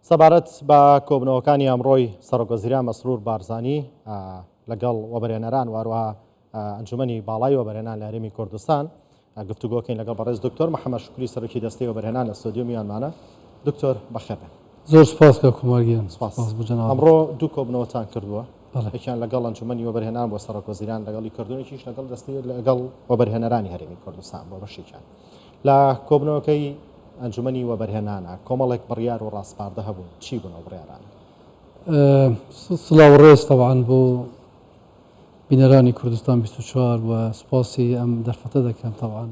سەبارەت بە کۆبوونەوەکانی ئەمڕۆی سەرۆکوەزیران مەسرور بارزانی لەگەڵ وەبەرهێنەران و هەروەها ئەنجومەنی باڵای وەبەرهێنان لە هەرێمی کوردستان گفتوگۆکەین لەگەڵ بەڕێز دکتۆر محەممەد شوکری سەرۆکی دەستەی وەبەرهێنان لە ستۆدیۆ میوانمانە. دکتۆر بەخێر بێن. زۆر سپاس کاک کۆمار گیان. سپاس بۆ جەنابت. ئەمڕۆ دوو کۆبوونەوەتان کردووە. بەڵێ. یەکیان لەگەڵ ئەنجومەنی وەبەرهێنان بۆ سەرۆکوەزیران لەگەڵی کردوون، یەکیش لەگەڵ دەستەی لەگەڵ وەبەرهێنەرانی هەرێمی کوردستان بۆ بەشێکیان. لە کۆبوونەوەکەی ئەنجومەنی وەبەرهێنانە کۆمەڵێک بڕیار و ڕاسپاردە هەبوون، چی بوون ئەو بڕیارانە؟ سڵاو و ڕێز تەبعەن بۆ بینەرانی کوردستان 24 و سوپاسی ئەم دەرفەتە دەکەم تەبعەن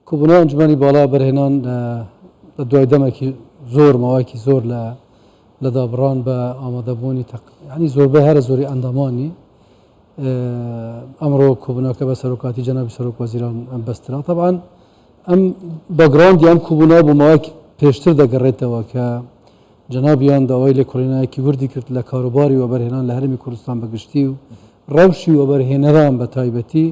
کۆبوونەوەی ئەنجومەنی باڵا بەرهێنان لە دوای دەمێکی زۆر ماوەیەکی زۆر لە لە دابڕان بە ئامادەبوونی تەق ینی زۆربەی هەرە زۆری ئەندامانی ئەمڕۆ کۆبوونەوەکە بە سەرۆکاتی جەنابی سەرۆک وەزیران بەسترا تەبعەن ئەم باگراوندی ئەم کۆبوونەوە بۆ ماوەیەک پێشتر دەگەڕێتەوە کە جەنابیان داوای لێکۆڵینەوەیەکی وردی کرد لە کاروباری وەبەرهێنان لە هەرێمی کوردستان بە گشتی و ڕەوشی وەبەرهێنەران بە تایبەتی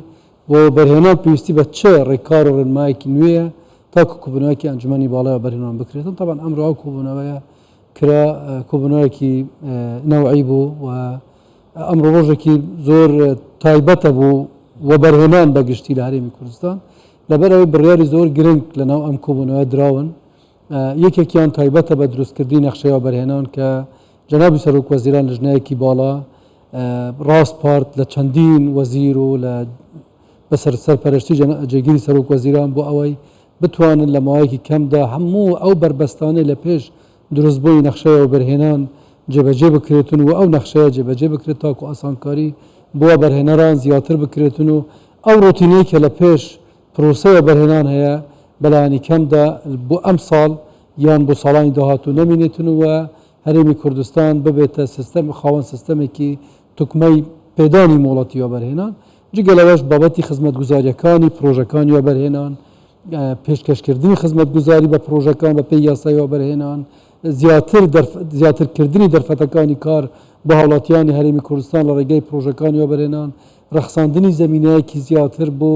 بۆ وەبەرهێنان پێویستی بە چ ڕێکار و ڕێنمایەکی نوێیە تاکو کۆبوونەوەیەکی ئەنجومەنی باڵای وەبەرهێنان بکرێتن تەبعەن ئەمڕۆ ئەو کۆبوونەوەیە کرا کۆبوونەوەیەکی نەوعی بوو و ئەمڕۆ ڕۆژێکی زۆر تایبەتە بوو وەبەرهێنان بە گشتی لە هەرێمی کوردستان لەبەر ئەوەی بڕیاری زۆر گرنگ لەناو ئەم کۆبوونەوە دراون یەکێکیان تایبەتە بە دروستکردنی نەخشەی وەبەرهێنان کە جەنابی سەرۆک وەزیران لژنەیەکی باڵا ڕاسپارد لە چەندین وەزیر و لە بەسەر سەرپەرشتی جێگیری سەرۆک وەزیران بۆ ئەوەی بتوانن لە ماوەیەکی کەمدا هەموو ئەو بەربەستانەی لە پێش دروستبوونی نەخشەی وەبەرهێنان جێبەجێ بکرێتن و ئەو نەخشەیە جێبەجێ بکرێت تاکو ئاسانکاری بۆ وەبەرهێنەران زیاتر بکرێتن و ئەو ڕۆتینەی کە لە پێش پرۆسەی وەبەرهێنان هەیە بەلایەنی کەمدا بۆ ئەمساڵ یان بۆ ساڵانی داهاتوو نەمینێتن و هەرێمی کوردستان ببێتە سیستەم خاوەن سیستەمێکی توکمەی پێدانی مۆڵەتی وەبەرهێنان، جگە لەوەش بابەتی خزمەتگوزارییەکانی پرۆژەکانی وەبەرهێنان، پێشکەشکردنی خزمەتگوزاری بە پرۆژەکان بەپێی یاسای وەبەرهێنان، زیاتر زیاترکردنی دەرفەتەکانی کار بۆ هاوڵاتیانی هەرێمی کوردستان لە ڕێگەی پرۆژەکانی وەبەرهێنان، ڕەخساندنی زەمینەیەکی زیاتر بۆ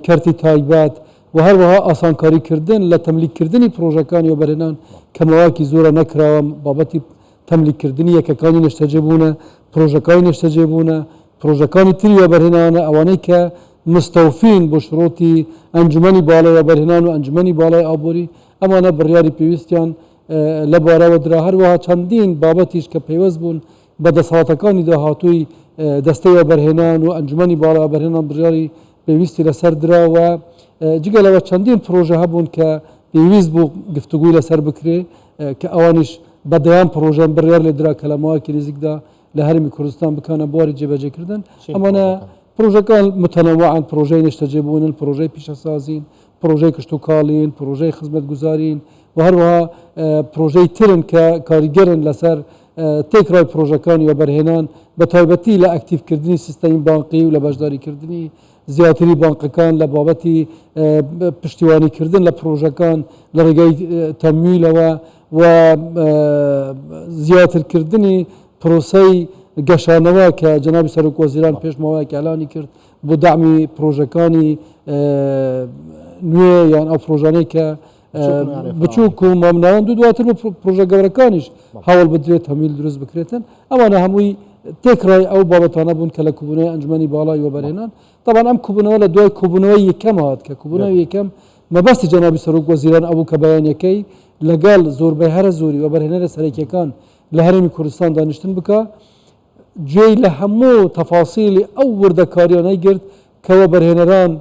کەرتی تایبەت و هەروەها ئاسانکاریکردن لە تەملیککردنی پرۆژەکانی وەبەرهێنان کە ماوەیەکی زۆرە نەکراوە، بابەتی تەملیککردنی یەکەکانی نیشتەجێبوونە، پرۆژەکانی نیشتەجێبوونە، پرۆژەکانی تری وەبەرهێنانە، ئەوانەی کە مستەوفین بۆ شروتی ئەنجومەنی باڵای وەبەرهێنان و ئەنجومەنی باڵای ئابووری، ئەمانە بڕیاری پێویستیان لەبارەوە درا، هەروەها چەندین بابەتیش کە پەیوەست بوون بە دەسەڵاتەکانی داهاتووی دەستەی وەبەرهێنان و ئەنجومەنی باڵای وەبەرهێنان بڕیاری پێویستی لەسەر درا و جگە لەوە چەندین پرۆژە هەبوون کە پێویست بوو گفتوگوی لەسەر بکرێ کە ئەوانیش بە دەیان پرۆژەن بڕیار لێ درا کە لە ماوەیەکی نزیکدا لە هەرێمی کوردستان بکەنە بواری جێبەجێکردن. ئەمانە پرۆژەکان متەنەوعن، پرۆژەی نیشتەجێبوونن، پرۆژەی پیشەسازین، پرۆژەی کشتوکاڵین، پرۆژەی خزمەتگوزارین و هەروەها پرۆژەی ترن کە کاریگەرن لەسەر تێکڕای پرۆژەکانی وەبەرهێنان بە تایبەتی لە ئەکتیڤکردنی سیستەمی بانقی و لە بەشداریکردنی زیاتری بانقەکان لە بابەتی پشتیوانیکردن لە پرۆژەکان لە ڕێگەی تەمویلەوە و زیاترکردنی پرۆسەی گەشانەوە کە جەنابی سەرۆک وەزیران پێش ماوەیەک ئیعلانی کرد بۆ دەعمی پرۆژەکانی نوێ یان ئەو پرۆژانەی کە بچووک و مامناوەند و دواتر بۆ پرۆژە گەورەکانیش هەوڵ بدرێت تەمویل دروست بکرێتن ئەوانە هەمووی تێکڕای ئەو بابەتانە بوون کە لە کوبوونەوەی ئەنجومەنی باڵای وەبەرهێنان تەبعەن ئەم کوبوونەوە لە دوای کوبوونەوەی یەکەم هات کە کوبوونەوەی یەکەم مەبەستی جەنابی سەرۆک وەزیران ئەبوو کە بەیانەکەی لەگەڵ زۆربەی هەرە زۆری وەبەرهێنەرە سەرەکیەکان لە هەرێمی کوردستان دانیشتن بکا گوێی لە هەموو تەفاسیلی ئەو وردەکاریانەی گرت کە وەبەرهێنەران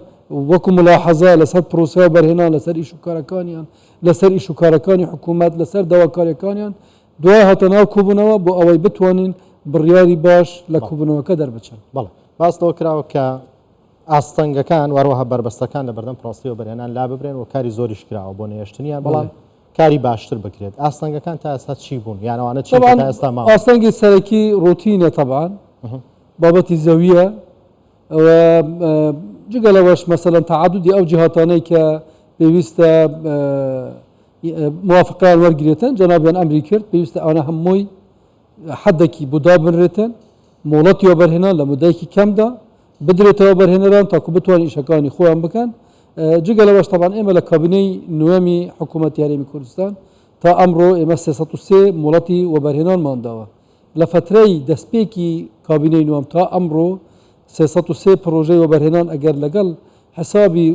وەکو ملاحەزە لەسەر پرۆسەی وەبەرهێنان لەسەر ئیش و کارەکانیان لەسەر ئیش و کارەکانی حکوومەت لەسەر داواکاریەکانیان دوای هاتە ناو کۆبوونەوە بۆ ئەوەی بتوانین بڕیاری باش لە کۆبوونەوەکە دەربچن. بەڵێ باس لەوە کراوە کە ئاستەنگەکان و هەروەها بەربەستەکان لە بەردەم پرۆسەی وەبەرهێنان لاببرێن و کاری زۆریش کراوە بۆ نەهێشتنیان، بەڵام کاری باشتر بکرێت. ئاستەنگەکان تا ئێستا چی بوون یان ئەوانە چین کە تا ئێستا ماون؟ ئاستەنگی سەرەکی ڕۆتینە تەبعەن، بابەتی زەوییە و جگە لەوەش مەسەلەن تەعەدودی ئەو جیهاتانەی کە پێویستە موافقەیان وەرگرێتن، جەنابیان ئەمری کرد پێویستە ئەوانە هەمووی حەدێکی بۆ دابنرێتن، مۆڵەتی وەبەرهێنان لە مودەیەکی کەمدا بدرێتە وەبەرهێنەران تاکو بتوانن ئیشەکانی خۆیان بکەن. جگە لەوەش تەبعەن ئێمە لە کابینەی نوێمی حکوومەتی هەرێمی کوردستان تا ئەمڕۆ ئێمە 303 مۆڵەتی وەبەرهێنانمان داوە. لە فەترەی دەستپێکی کابینەی نۆم تا ئەمڕۆ 303 پڕۆژەی وەبەرهێنان ئەگەر لەگەڵ حسابی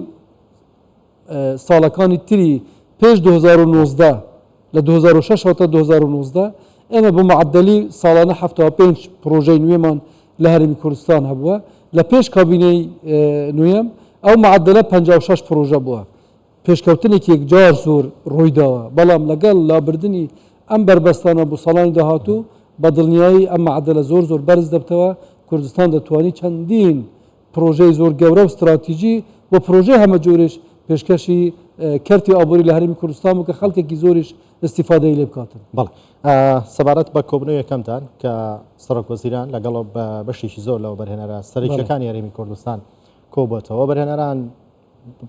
ساڵەکانی تری پێش 2019 لە 2006 تا 2019 ئێمە بۆ معدلی ساڵانە 75 پڕۆژەی نوێمان لە هەرێمی کوردستان هەبووە لە پێش کابینەی نوێم ئەو معدلە 56 پڕۆژە بووە پێشکەوتنێکی یەکجار زۆر ڕوویداوە، بەڵام لەگەڵ لابردنی ئەم بەربەستانە بۆ ساڵانی داهاتوو بە دڵنیایی ئەم مەعەدەلە زۆر زۆر بەرز دەبتەوە، کوردستان دەتوانی چەندین پرۆژەی زۆر گەورە و ستراتیجی و پرۆژەی هەمەجۆریش پێشکەشی کەرتی ئابووری لە هەرێمی کوردستان بکە خەڵکێکی زۆریش ئیستیفادەی لێ بکاتن. بەڵێ سەبارەت بە کۆبوونەوەی یەکەمتان کە سەرۆک وەزیران لەگەڵ بەشێکی زۆر لە وەبەرهێنەرە سەرەکییەکانی هەرێمی کوردستان کۆبووەتەوە، وەبەرهێنەران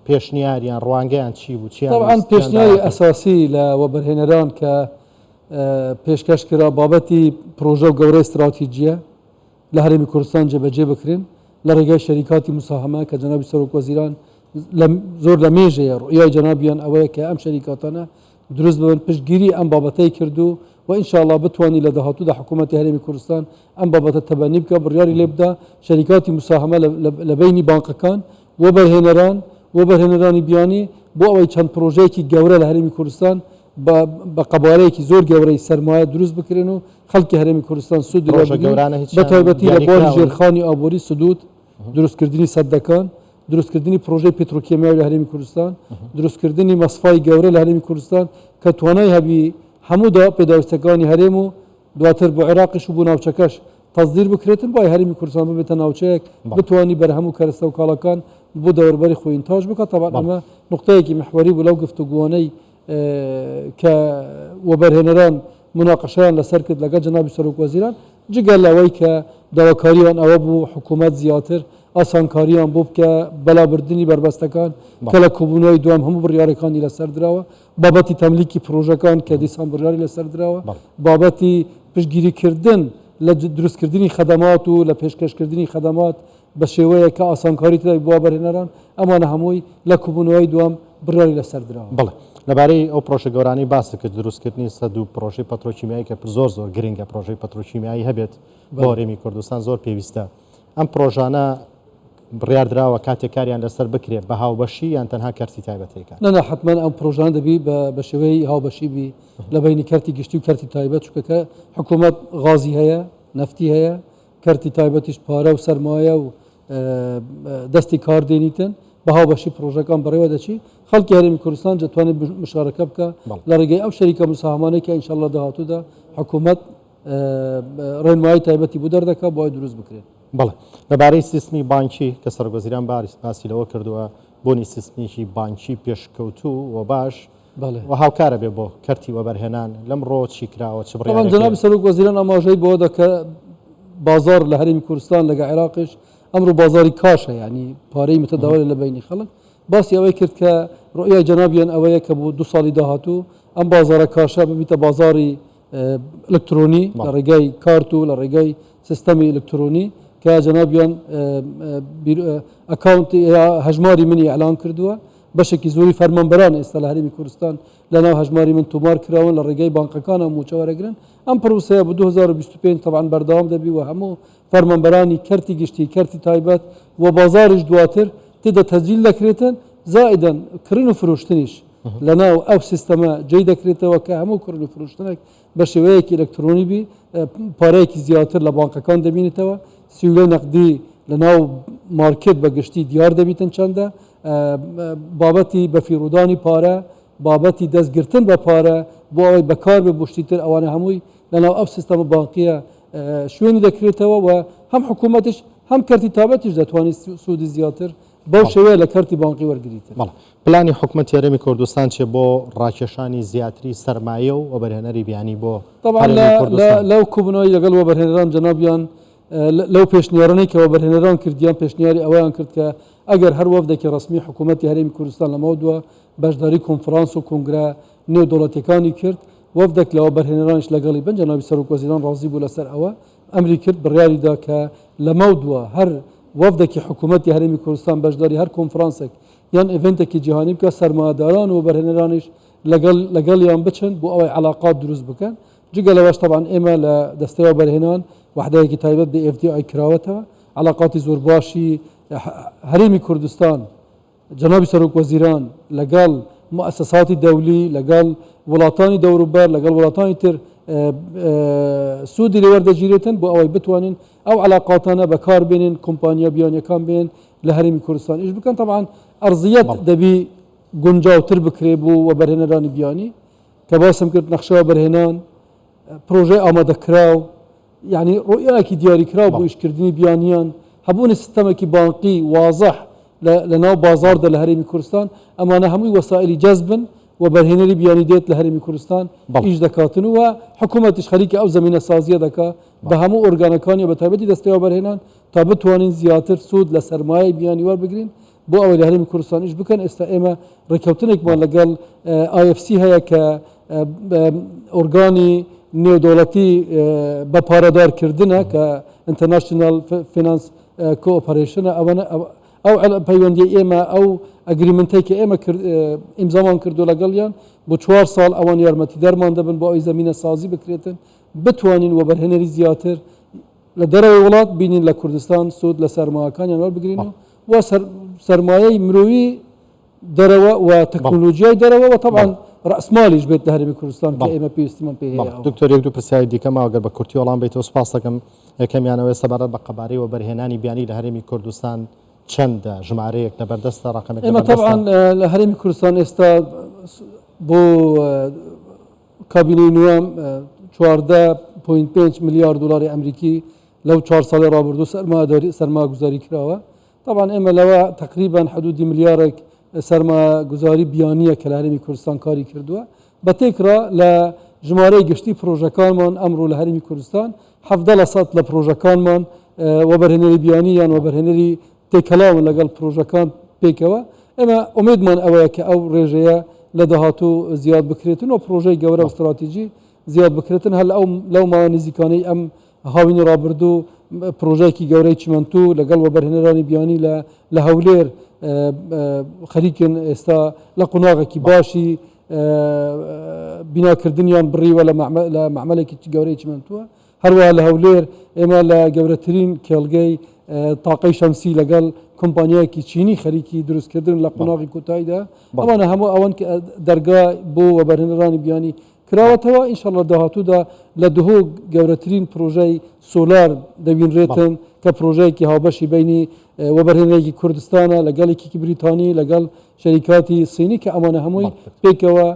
پێشنیار یان ڕوانگەیان چی بوو چیان طبعا ویست، چیان پێشنیاری داوا کرد؟ ئەساسی لە وەبەرهێنەران کە پێشکەش کرا بابەتی پرۆژە و گەورەی ستراتیجیە لە هەرێمی کوردستان جێبەجێ بکرێن لە ڕێگای شەریکاتی مساهەمە کە جەنابی سەرۆک وەزیران زۆر لە مێژەیە ڕوئیای جەنابیان ئەوەیە کە ئەم شەریکاتانە دروست ببن پشتگیری ئەم بابەتەی کردو و ئینشاءاللە بتوانی لە داهاتوودا حکوومەتی هەرێمی کوردستان ئەم بابەتە تەبەنی بکە بڕیاری لێ بدا شەریکاتی مساهەمە لە بەینی بانقەکان وەبەرهێنەران وەبەرهێنەرانی بیانی بۆ ئەوەی چەند پرۆژەیەکی گەورە لە هەرێمی کوردستان بە قەبارەیەکی زۆر گەورەی سەرمایە دروست بکرێن و خەڵکی هەرێمی کوردستان سوودی لێ پرۆژە بگرن گەورانە بە هیچیان تایبەتی لە بواری دیاریکراون؟ ژێرخانی ئابووری سدود دروستکردنی سەدەکان دروستکردنی پرۆژەی پترۆکیمیاوی لە هەرێمی کوردستان دروستکردنی مەسفای گەورە لە هەرێمی کوردستان کە توانای هەبی هەموو دا پێداویستەکانی هەرێم و دواتر بۆ عێراقیش و بۆ ناوچەکەش تەسدیر بکرێتن بۆ هەرێمی کوردستان ببێتە ناوچەیەک بتوانی بەرهەم و کەرەستە و کاڵاکان بۆ دەوروبەری خۆی ئینتاج بکات تەبعەن ئەمە نوقتەیەکی محوەری بوو لەو گفتوگۆانەی کە وەبەرهێنەران مناقەشەیان لەسەر کرد لەگەڵ جەنابی سەرۆک وەزیران جگە لەوەی کە داواکاریان ئەوە بوو حکوومەت زیاتر ئاسانکاریان بۆ بکە بەلابردنی بەربەستەکان کە لە کۆبوونەوەی دوام هەموو بڕیارەکانی لەسەر دراوە بابەتی تەملیکی پرۆژەکان کە دیسان بڕیاری لەسەر دراوە بابەتی پشتگیریکردن لە دروستکردنی خەدەمات و لە پێشکەشکردنی خەدەمات بە شێوەیەک کە ئاسانکاری تێدا بۆ وەبەرهێنەران، ئەمانە هەمووی لە کوبوونەوەی دووەم بڕیاری لەسەر دراوە. بەڵێ. لەبارەی ئەو پڕۆژە گەورانەی باست کرد، دروستکردنی سەد و پڕۆژەی پەترۆکیمیایی کە زۆر زۆر گرنگە پڕۆژەی پەترۆکیمیایی هەبێت بۆ هەرێمی کوردستان زۆر پێویستە. ئەم پڕۆژانە بڕیار دراوە کاتێک کاریان لەسەر بکرێت بە هاوبەشی یان تەنها کەرتی تایبەت ئەیکات؟ نا نا حەتمەن ئەم پڕۆژانە دەبی بە شێوەی هاوبەشی بی لە بەینی کەرتی گشتی و کەرتی تایبەت، چونکە کە حکوومەت غازی هەیە، نەفتی هەیە، کەرتی تایبەتیش پارە و سەرمایە و دەستی کار دێنیتن بە هاوبەشی پرۆژەکان بەڕێوە دەچی خەڵکی هەرێمی کوردستان دەتوانێت مشارەکە بکە لە ڕێگەی ئەو شەریکە مساهمانەی کە ئینشاءاللە داهاتوودا حکوومەت ڕێنمایی تایبەتی بۆ دەردەکات بۆ ئەوەی دروست بکرێت. بەڵێ لەبارەی سیستمی بانکی کە سەرۆکوەزیران باسی لەوە کردووە بوونی سیستمێکی بانکی پێشکەوتوو و باش و هاوکارە بێ بۆ کەرتی وەبەرهێنان لەم ڕۆ چی کراوە چ بڕیارێک طبعا جەنابی سەرۆک وەزیران ئاماژەی بەوە دا کە بازاڕ لە هەرێمی کوردستان لەگە عێراقیش ئەمڕۆ بازاڕی کاشە یعنی پارەی متەداولە لە بەینی خەڵک باسی ئەوەی کرد کە ڕوئیای جەنابیان ئەوەیە کە بۆ دوو ساڵی داهاتوو ئەم بازاڕە کاشە ببیتە بازاڕی ئەلکترۆنی لە ڕێگای کارت و لە ڕێگای سیستەمی ئەلکترۆنی کە جەنابیان ئەکاونت هەژماری منی ئیعلان کردووە بەشێکی زۆری فەرمانبەران ئێستا لە هەرێمی کوردستان لەناو هەژماری من تۆمار کراون لە ڕێگەی بانقەکانەوە مووچە وەرەگرن، ئەم پڕۆسەیە بۆ 2025 تەبعەن بەردەوام دەبی و هەموو فەرمانبەرانی کەرتی گشتی، کەرتی تایبەت و بازاڕیش دواتر تێدا تەسجیل دەکرێتن، زائیدەن کڕین و فرۆشتنیش لەناو ئەو سیستەمە جێی دەکرێتەوە کە هەموو کڕین و فرۆشتنێک بە شێوەیەکی ئەلکترۆنی بی، پارەیەکی زیاتر لە بانقەکان دەبینێتەوە، سیولەی نەقدی لەناو مارکێت بە گشتی دیار دەبیتن چەندە، بابەتی بەفیڕۆدانی پارە، بابەتی دەستگرتن بە پارە بۆ ئەوەی بەکار بێ بۆ شتی تر، ئەوانە هەمووی لەناو ئەو سیستەمە بانقییە شوێنی دەکرێتەوە و هەم حکوومەتیش هەم کەرتی تایبەتیش دەتوانێت سوودی زیاتر بەو شێوەیە لە کەرتی بانقی وەرگریتن. بەڵێ. پلانی حکومەتی هەرێمی کوردستان چیە بۆ ڕاکێشانی زیاتری سەرمایە و وەبەرهێنەری بیانی بۆ تەبعەن هەرێمی کوردستان؟ لەو کۆبوونەوەی لەگەڵ وەبەرهێنەران جەنابیان لەو پێشنیارانەی کە وەبەرهێنەران کردیان پێشنیاری ئەوەیان کرد کە ئەگەر هەر وەفدێکی ڕەسمی حکوومەتی هەرێمی کوردستان لەمەودوا بەشداری کۆنفرانس و کۆنگرە نێودەوڵەتیەکانی کرد وەفدێک لە وەبەرهێنەرانیش لەگەڵی بن جەنابی سەرۆک وەزیران ڕازی بوو لەسەر ئەوە ئەمری کرد بڕیاری دا کە لەمەودوا هەر وەفدێکی حکوومەتی هەرێمی کوردستان بەشداری هەر کۆنفرانسێک یان ئێڤێنتێکی جیهانی بکات سەرمایەداران و وەبەرهێنەرانیش لەگەڵ لەگەڵیان بچن بۆ ئەوەی علاقات دروست بکەن. جگە لەوەش تەبعەن ئێمە لە دەستەی وەبەرهێنان وەحدەیەکی تایبەت بە FDI کراوەتەوە، علاقاتی زۆر باشی هەرێمی کوردستان، جەنابی سەرۆک وەزیران لەگەڵ موئەسەساتی دەولی، لەگەڵ وڵاتانی دەوروبەر، لەگەڵ وڵاتانی تر سوودی لێ وەردەگیرێتن بۆ ئەوەی بتوانین ئەو علاقاتانە بەکار بێنین، کۆمپانیا بیانیەکان بێن لە هەرێمی کوردستان ئیش بکەن. تەبعەن ئەرزیەت دەبی گونجاوتر بکرێ بۆ وەبەرهێنەرانی بیانی کە باسم کرد، نەخشە وەبەرهێنان، پرۆژەی ئامادەکراو، یعنی ڕوئیایەکی دیاریکراو بۆ ئیشکردنی بیانیان، هەبوونی سیستەمێکی بانقی وازح لە ناو بازاڕدا لە هەرێمی کوردستان، ئەمانە هەمووی وەسائلی جەزبن و بەرهێنەری بیانی دێت لە هەرێمی کوردستان ئیش دەکاتن و حکوومەتیش خەریکە ئەو زەمینە سازیە دەکا بە هەموو ئۆرگانەکانی و بە تایبەتی دەستەی وەبەرهێنان تا بتوانین زیاتر سوود لە سەرمایەی بیانی وەربگرین بۆ ئەوەی لە هەرێمی کوردستان ئیش بکەن. ئێستا ئێمە ڕێککەوتنێکمان لەگەڵ IFC هەیە کە ئۆرگانی نێودەوڵەتی بە پارەدارکردنە کە International Finance Cooperation ە. ئەوەنە ئەو پەیوەندی ئێمە، ئەو agreement ەی کە ئێمە ئیمزامان کردو لەگەڵیان بۆ 4 ساڵ، ئەوان یارمەتی دەرمان دەبن بۆ ئەوی زەمینە سازی بکرێتن بتوانین وەبەرهێنەری زیاتر لە دەرەوەی وڵات بینین لە کوردستان سوود لە سەرمایەکانیان وەربگرین و سەرمایەی مرۆیی دەرەوە و تەکنۆلۆژیای دەرەوە و تەبعەن ڕەسمالیش بێت لە هەرێمی کوردستان کە ئێمە پێویستیمان پێی هەیە. دکتۆر یەک دوو پرسیاری دیکە ماوە گەر بە کورتی وەڵام بیتەوە سوپاس دەکەم. یەکەمیانەوەی سەبارەت بە قەبارەی وەبەرهێنانی بیانی لە هەرێمی کوردستان چەندە؟ ژمارەیەک لەبەردەستە، ڕەقەمێک ئێمە تەبعەن لە هەرێمی کوردستان ئێستا بۆ کابینەی نوێم 14.5 ملیار دلاری ئەمریکی لەو چوار ساڵی ڕابردوو سەرمایەگوزاری کراوە. طبعا ئێمە لەوە تقریبا حدودی ملیارێک سەرمایەگوزاری بیانیە کە لە هەرێمی کوردستان کاری کردووە. بە تێکرا لە ژمارەی گشتی پرۆژەکانمان ئەمڕۆ لە هەرێمی کوردستان 17% لە پرۆژەکانمان وەبەرهێنەری بیانی یان وەبەرهێنەری تێکەڵاون لەگەڵ پرۆژەکان پێکەوە. ئێمە ئومێدمان ئەوەیە کە ئەو ڕێژەیە لە داهاتوو زیاد بکرێتن و پرۆژەی گەورە و استراتیژی زیاد بکرێتن. هەر ئەو لەو ماوە نزیکانەی ئەم هاوینی ڕابردوو پرۆژەیەکی گەورەی چیمەنتو لەگەڵ وەبەرهێنەرانی بیانی لە هەولێر خەریکن ئێستا لە قۆناغێکی باشی بیناکردنیان بڕیوە لە مەعمەلێکی گەورەی چیمەنتووە. هەروەها لە هەولێر ئێمە لە گەورەترین کێڵگەی تاقەی شەمسی لەگەڵ کۆمپانیایەکی چینی خەریکی دروستکردن لە قۆناغی کۆتاییدا. ئەوانە هەموو ئەوەن کە دەرگا بۆ وەبەرهێنەرانی بیانی کراوەتەوە. ئینشەڵڵا داهاتوودا لە دهۆک گەورەترین پرۆژەی سۆلار دەبینرێتن کە پرۆژەیەکی هاوبەشی بینی وەبەرهێنەرێکی کوردستانە لەگەڵ یەکێکی بریتانی لەگەڵ شەریکاتی سینی کە ئەمانە هەمووی پێکەوە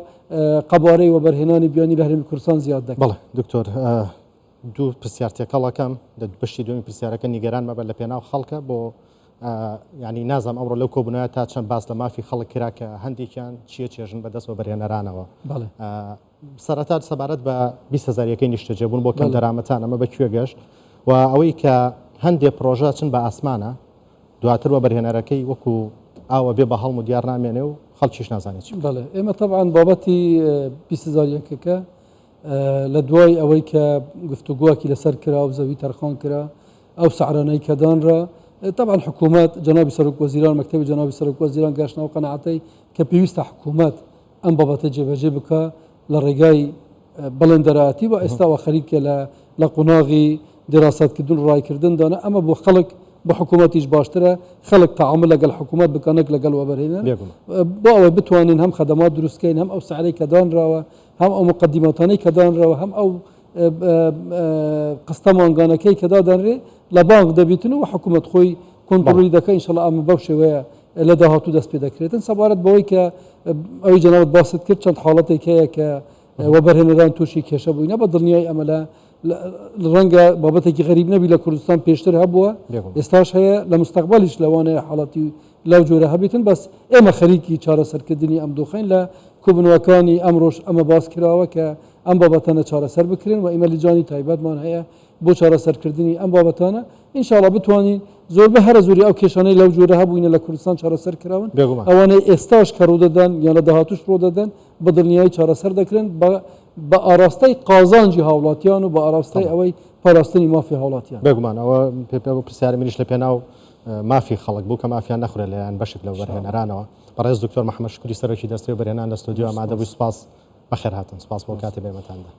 قەبارەی وەبەرهێنانی بیانی لە هەرێمی کوردستان زیاد دەکەن. بەڵێ دکتۆر، دوو پرسیار تێکەڵەکەم لە بەشی دومی پرسیارەکە نیگەران مەبە لە پێناو خەڵکە بۆ ینی نازم ئەمڕۆ لەو کۆبوونەوە تا چەند باس لە مافی خەڵک کرا کە هەندێکیان چیە چێژن بەدەست وەبەرهێنەرانەوە. سەرەتا سەبارەت بە 20 هەزار یەکەی نیشتەجێبوون بۆ کەم دەرامەتان ئەمە بە کوێ گەشت و ئەوەی کە هەندێ پرۆژە چن بە ئاسمانە دواتر وەبەرهێنەرەکەی وەکو ئاوە بێ بە هەڵم و دیار نامێنێ و خەڵکیش نازانێت چی. بەڵێ ئێمە تەبعەن بابەتی 20 هەزار یەکەکە لە دوای ئەوەی کە گفتوگۆکی لەسەر کرا و زەوی تەرخان کرا ئەو سعرانەی کە دانرا تەبعەن حکوومەت جەنابی سەرۆک وەزیران مەکتەبی جەنابی سەرۆک وەزیران گەشتنەوە قەناعەتەی کە پێویستە حکوومەت ئەم بابەتە جێبەجێ بکا لە ڕێگای بەڵێندەرایەتی و ئێستاوە خەریکە لە لە قۆناغی دیراساتکردن و ڕایکردندانە. ئەمە بۆ خەڵک بۆ حکوومەتیش باشترە خەڵک تەعامول لەگەڵ حکوومەت بکا نەک لەگەڵ وەبەرهێنەر بۆ ئەوەی بتوانین هەم خەدەمات دروستکەین، هەم ئەو سعرەی کە دانراوە، هەم ئەو مقدماتانەی کە دانراوە، هەم ئەو قستە مانگانەکەی کە دادەنرێ لە بانک دەبیتن و حکوومەت خۆی کۆنتڕۆلی دەکا. ئینشەڵا ئەمە بەو شێوەیە لە داهاتوو دەست پێ دەکرێتن. سەبارەت بەوەی کە ئەوی جەنابت باست کرد چەند حاڵەتێک هەیە کە وەبەرهێنەران تووشی کێشە بووینە، بە دڵنیای ئەمە لە ڕەنگە بابەتێکی غەریب نەبی لە کوردستان پێشتر هەبووە ئێستاش هەیە لە مستەقبەلیش لەوانەیە حاڵەتی لەو جۆرە هەبێتن. بەس ئێمە خەریکی چارەسەرکردنی ئەم دۆخین. لە کۆبوونەوەکانی ئەمڕۆش ئەمە باس کراوە کە ئەم بابەتانە چارەسەر بکرێن و ئێمە لجانی تایبەتمان هەیە بۆ چارەسەرکردنی ئەم بابەتانە. ئینشاڵا بتوانین زۆربە هەرە زۆری ئەو کێشانەی لەو جۆرە هەبووینە لە کوردستان چارەسەر کراون. ئەوانەی ئێستاش کە ڕوودەدەن یان لە داهاتوش ڕوودەدەن بە دڵنیایی چارەسەر دەکرێن بە ئاراستەی قازانجی هاوڵاتیان و بە ئاراستەی ئەوەی پاراستنی مافی هاوڵاتیان. بێگومان ئەوە پێ پێ پرسیاری منیش لە پێناو مافی خەڵک بوو کە مافیان نەخورێت لەلایەن بەشێک لە وەبەرهێنەرانەوە. بەڕێز دکتۆر محەممەد شکری سەرۆکی دەستەی وەبەرهێنان لە ستۆدیۆ ئامادە بووی سوپاس بەخێرهاتن سوپاس بۆ کاتی بێمەتاندا.